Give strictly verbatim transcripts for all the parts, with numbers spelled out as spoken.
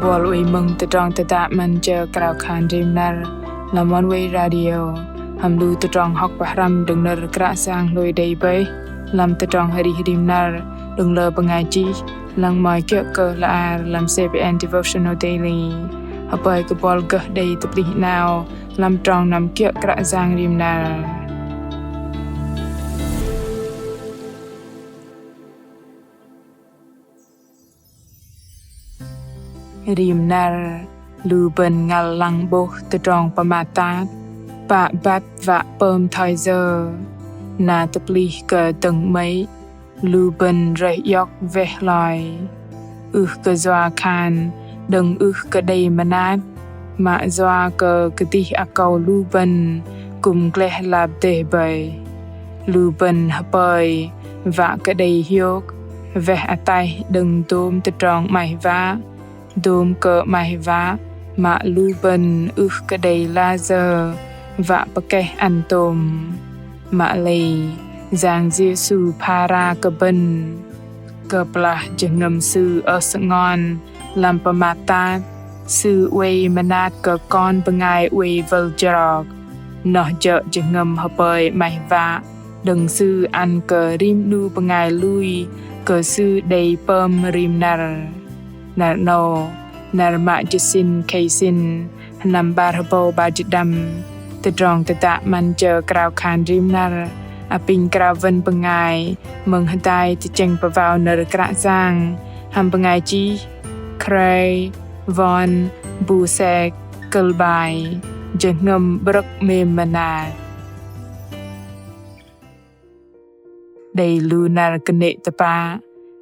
Bol wei mơ̆ng tơdrong tơdă 'Măn jơ krao khan rim năr lăm Oneway Radio, hăm lu tơdrong hŏk pơhrăm đơ̆ng nơ̆r Kră Yang hlôi đei bơih lăm tơdrong arih rim năr đơ̆ng lơ bơngai chih, lăng mă kiơ̆ kơ hla ar lăm C B N Devotional Daily. Hơpơi kơ bol gơh đei tơplih 'nao lăm trong năm kiơ̆ Kră Yang rim năr. Rim năr lu bơ̆n ngăl lăng 'bôh tơdrong pơmat tat, pă băt wă pơm thoi yơ? Na tơplih kơ dơ̆ng 'mơ̆i, lu bơ̆n rơih iŏk weh hloi. Ưh kơ yua khan đơ̆ng ưh kơ đei mơnat, mă yua kơ kơdih akâu lu bơ̆n kư̆m gleh lap dêh bơih. Lu bơ̆n hơpơi wă kơ đei hiôk weh ataih đơ̆ng dôm tơdrong 'maih wă, dôm kơ 'maih wă mă lu bơ̆n ưh kơ đei layơ wă pơkeh ăn tôm. Mă lei Yang Yêsu phara kơ bơ̆n. Kơplah jơhngơ̆m Sư ơh sơngon lăm pơmat tat, Sư oei mơnat kơ kon bơngai oei wơl jrok. Noh jơ̆ jơhngơ̆m hơpơi 'maih wă đơ̆ng Sư ăn kơ rim 'nu bơngai lui kơ Sư đei pơm rim năr. Năr 'nâu, năr mă jĭt sĭn khei sĭn, sơnăm 'bar hơbâu 'bar jĭt đăm, tơdrong tơdă 'Măn jơ krao khan rim năr apinh krao wơ̆n bơngai mơ̆ng hơdai tơchĕng pơwao nơ̆r Kră Yang hăm bơngai chih Craig Von Buseck, kơ̆l bai: Jơhngơ̆m 'brơ̆k 'mêm mơnat. Đei lu năr kơnê̆ tơpă,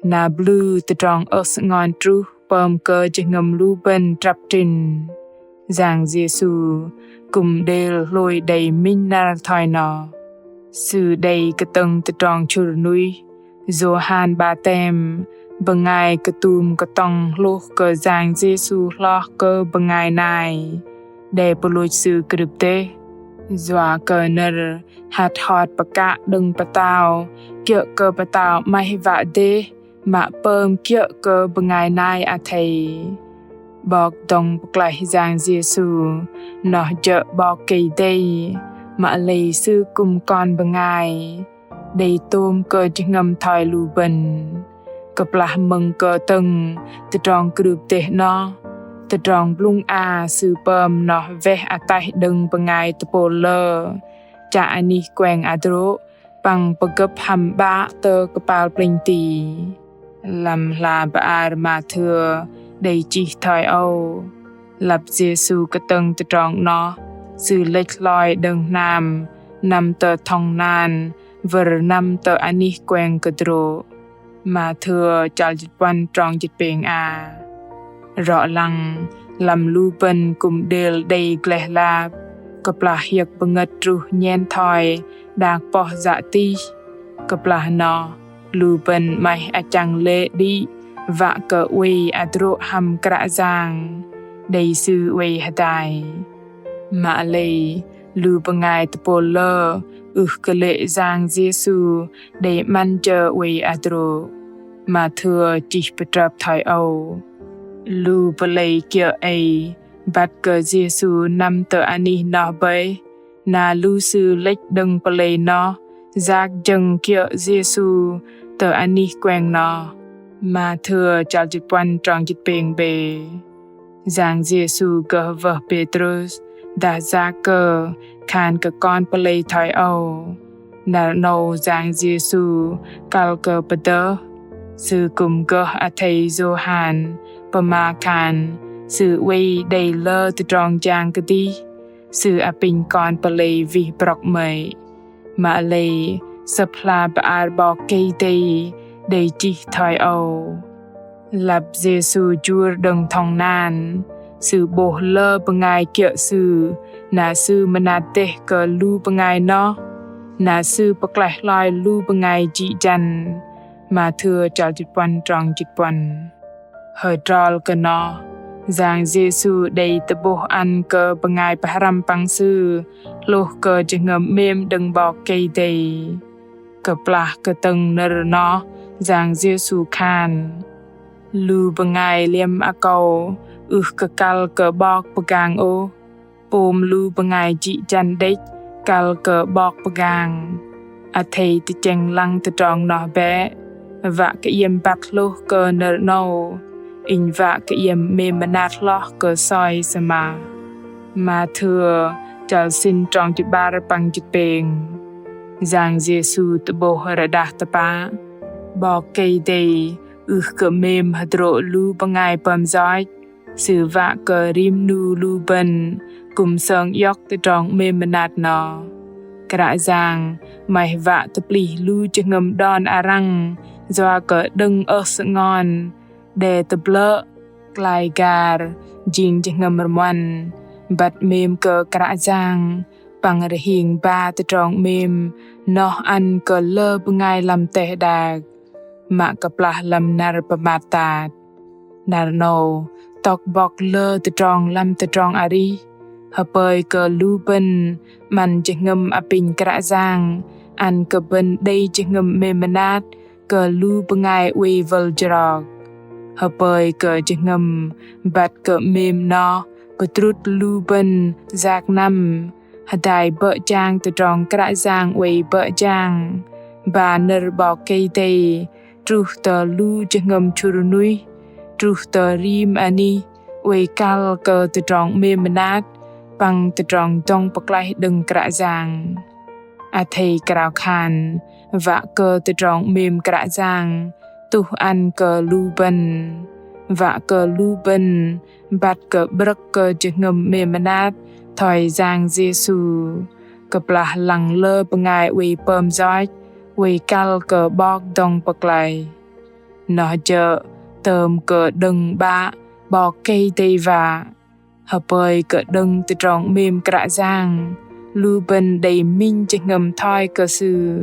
na blư tơdrong ơh sơngon truh pơm kơ jơhngơ̆m lu bơ̆n trăp trĭn. Yang Yêsu kư̆m đêl hlôi đei minh năr thoi noh. Sư đei kơtơ̆ng tơdrong chŭr nuih, Yôhan Batem, bơngai kơtum kơtŏng hlôh kơ Yang Yêsu hloh kơ bơngai nai đe pơlôch Sư krưp dêh. Yua kơ nơ̆r hăt hot pơkă đơ̆ng pơtao, kiơ̆ kơ pơtao 'maih wă dêh, mă pơm kiơ̆ kơ bơngai nai athei. 'Bok dŏng pơklaih Yang Yêsu noh jơ̆ 'Bok Kei-Dei, mă lei Sư kư̆m kon bơngai, đei tôm kơ jơhngơ̆m thoi lu bơ̆n. Kơplah mơ̆ng kơtơ̆ng tơdrong krưp dêh noh, tơdrong blŭng a Sư pơm noh weh ataih đơ̆ng bơngai tơpôl lơ, chă anih kueng hơdrô̆ păng pơgơ̆p hăm 'Bă tơ kơpal plĕnh ti. Lăm hla bơar Mathêu đei chih thoi âu: Lăp Yêsu kơtơ̆ng tơdrong noh, Sư lĕch hloi đơ̆ng hnam năm tơ thŏng nan, wơ̆r năm tơ anih kueng kơdrô̆. Mathêu chăl jĭt puăn trong jĭt pêng a. Rŏ lăng lăm lu bơ̆n kư̆m đêl đei gleh lap, kơplah hiơ̆k bơngơ̆t truh nhen thoi đak poh yă tih. Kơplah noh lu bơ̆n 'maih achăng lê̆ đĭ wă kơ oei hơdrô̆ hăm Kră Yang, đei Sư oei hơdai. Mă lei lu bơngai tơpôl lơ ưh kơ lê̆ Yang Yêsu đei 'măn jơ oei hơdrô̆. Mathêu chih pơtrơp thoi âu: Lu pơlei kiơ̆ ei băt kơ Yêsu năm tơ anih noh bơih, na lu sư lĕch đơ̆ng pơlei noh yak jơ̆ng kiơ̆ Yêsu tơ anih kueng noh. Mathêu chăl jĭt puăn trong jĭt pêng bê. Yang Yêsu gơh wơh Pêtrus dah Yakơ khan kơ kon pơlei thoi âu. Năr 'nâu Yang Yêsu kăl kơ pơdơh, Sư kư̆m gơh athei Yôhan pơma khan Sư oei đei lơ tơdrong jang kơdih, Sư apinh kon pơlei wih brŏk 'mơ̆i. Mă lei Sơ̆p hla bơar 'Bok Kei-Dei đei chih thoi âu: Lăp Yêsu jur đơ̆ng thŏng nan, Sư 'bôh lơ bơngai kiơ̆ Sư, na Sư mơnat dêh kơ lu bơngai noh, na Sư pơklaih hloi lu bơngai jĭ jăn. Mathêu chăl jĭt puăn trong jĭt puăn. Hơdrol kơ noh, Yang Yêsu đei tơ'bôh ăn kơ bơngai pơhrăm păng Sư hlôh kơ jơhngơ̆m 'mêm đơ̆ng 'Bok Kei-Dei. Kơplah kơtơ̆ng nơ̆r noh, Yang Yêsu khan: Lu bơngai liĕm akâu ưh kơ kăl kơ 'bok pơgang ôh. Pôm lu bơngai jĭ jăn đĕch kăl kơ 'bok pơgang. Athei tơchĕng lăng tơdrong noh bĕ, wă kơ iĕm băt hlôh kơ nơ̆r 'nâu, inh wă kơ iĕm 'mêm mơnat hloh kơ soi sơmah. Mathêu chăl sĭn trong jĭt 'bar păng jĭt pêng. Yang Yêsu tơ'bôh rơđah tơpă: 'Bok Kei-Dei ưh kơ 'mêm hơdrô̆ lu bơngai pơm yoch, Sư wă kơ rim 'nu lu bơ̆n kư̆m sơng iŏk tơdrong 'mêm mơnat noh. Kră Yang 'maih wă tơplih lu jơhngơ̆m đon arăng yua kơ đơ̆ng ơh sơngon, đe tơblơ̆, klai gar, jing jơhngơ̆m rơmuăn, băt 'mêm kơ Kră Yang păng rơhing ba tơdrong 'mêm noh ăn kơ lơ bơngai lăm teh đak, mă kơplah lăm năr pơmat tat. Năr 'nâu tŏk bŏk lơ tơdrong lăm tơdrong arih. Hơpơi kơ lu bơ̆n 'măn jơhngơ̆m apinh Kră Yang ăn kơ bơ̆n đei jơhngơ̆m 'mêm mơnat kơ lu bơngai oei wơl jrok. Hơpơi kơ jơhngơ̆m băt kơ 'mêm noh pơdrŭt lu bơ̆n yak năm, hơdai bơ̆ jang tơdrong Kră Yang oei bơ̆ jang, ba nơ̆r 'Bok Kei-Dei truh tơ lu jơhngơ̆m chŭr nuih, truh tơ rim anih oei kăl kơ tơdrong 'mêm mơnat păng tơdrong dŏng pơklaih đơ̆ng Kră Yang. Athei krao khan wă kơ tơdrong 'mêm Kră Yang tuh ăn kơ lu bơ̆n, wă kơ lu bơ̆n băt kơ 'brơ̆k kơ jơhngơ̆m 'mêm mơnat thoi Yang Yêsu, kơplah lăng lơ bơngai oei pơm yoch, oei kăl kơ 'Bok dŏng pơklaih. Noh jơ̆ tơm kơ đơ̆ng 'Bă 'Bok Kei-Dei wă. Hơpơi kơ đơ̆ng tơdrong 'mêm Kră Yang, lu bơ̆n đei minh jơhngơ̆m thoi kơ Sư,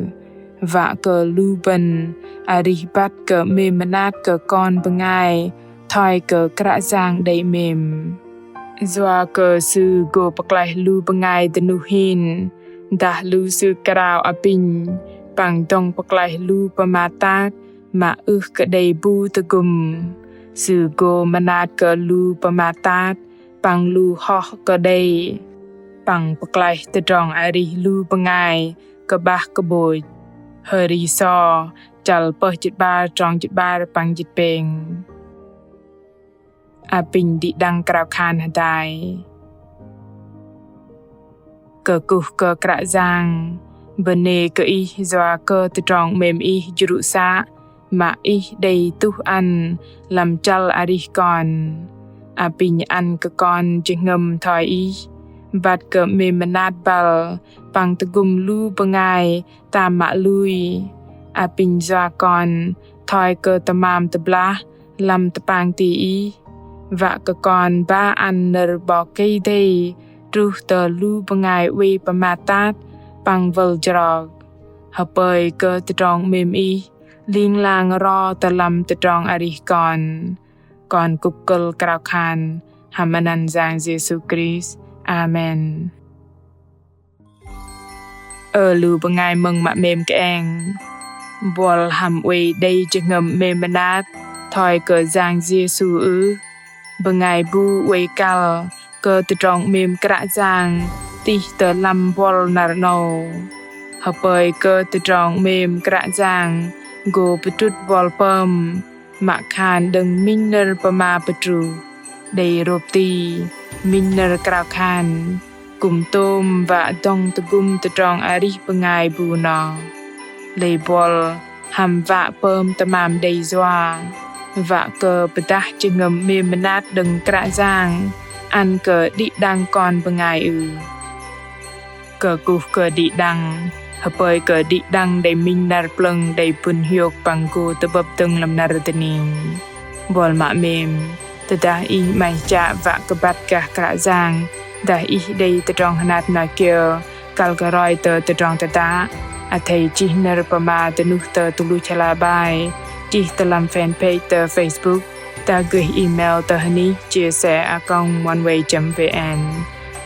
wă kơ lu bơ̆n arih băt kơ 'mêm mơnat kơ kon bơngai thoi kơ Kră Yang đei 'mêm. Yua kơ Sư gô pơklaih lu bơngai dơnuh hin, dah lu sư krao apinh, păng dŏng pơklaih lu pơmat tat mă ưh kơ đei bu tơgŭm. Sư gô mơnat kơ lu pơmat tat păng lu hoh kơ đei, păng pơklaih tơdrong arih lu bơngai kơ'bah kơ'bôch. Hơri So chăl pơh jĭt 'bar trong jĭt 'bar păng jĭt pêng. Apinh đĭ đăng krao khan hơdai. Kơkuh kơ Kră Yang, bơnê kơ Ih yua kơ tơdrong 'mêm Ih jrŭ să mă Ih đei tuh ăn lăm chăl arih kon. Apinh ăn kơ kon jơhngơ̆m thoi Ih, băt kơ 'mêm mơnat băl păng tơgŭm lu bơngai tam mă lui. Apinh yua kon thoi kơ tơmam tơblah lăm tơpang ti Ih, wă kơ kon ba ăn nơ̆r 'Bok Kei-Dei truh tơ lu bơngai oei pơmat tat păng wơl jrok. Hơpơi kơ tơdrong 'mêm Ih ling lang ro tơ lăm tơdrong arih kon. Kon kŭp kơ̆l krao khan hăm anăn Yang Yêsu Krist. Amen. Ơ lu bơngai mơ̆ng mă 'mêm kơeng. Buăl hăm oei đei jơhngơ̆m 'mêm mơnat thoi kơ Yang Yêsu ưh? Bơngai bu oei kăl kơ tơdrong 'mêm Kră Yang tih tơ lăm buăl năr 'nâu. Hơpơi kơ tơdrong 'mêm Kră Yang gô pơdrŭt buăl pơm, mă khan đơ̆ng minh nơ̆r pơma pơtruh, đei rôp ti, minh nơ̆r krao khan, kư̆m tôm wă dŏng tơgŭm tơdrong arih bơngai bu noh. Lei buăl hăm wă pơm tơmam đei yua, wă kơ pơdah jơhngơ̆m 'mêm mơnat đơ̆ng Kră Yang ăn kơ đĭ đăng kon bơngai ưh? Kơkuh kơ đĭ đăng, hơpơi kơ đĭ đăng đei minh năr plơ̆ng đei pŭn hiôk păng gô tơ'bơ̆p dơ̆ng lăm năr dơning. Buăl mă 'mêm, tơdah ih 'maih chă wă kơ băt gah Kră Yang, dah ih đei tơdrong hơnat hơnat kiơ kăl kơ roi tơ tơdrong tơdă, athei chih nơ̆r pơma dơnuh tơ tơluch hla bơar, chih tơ lăm fanpage tơ Facebook, dah gơih email tơ hơnih chia sẻ a còng oneway chấm vn.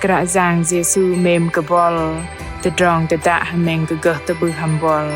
Kră Yang Yêsu 'mêm kơ buăl, tơdrong tơdă hơmĕng kơ gơh tơ'bưh hăm buăl.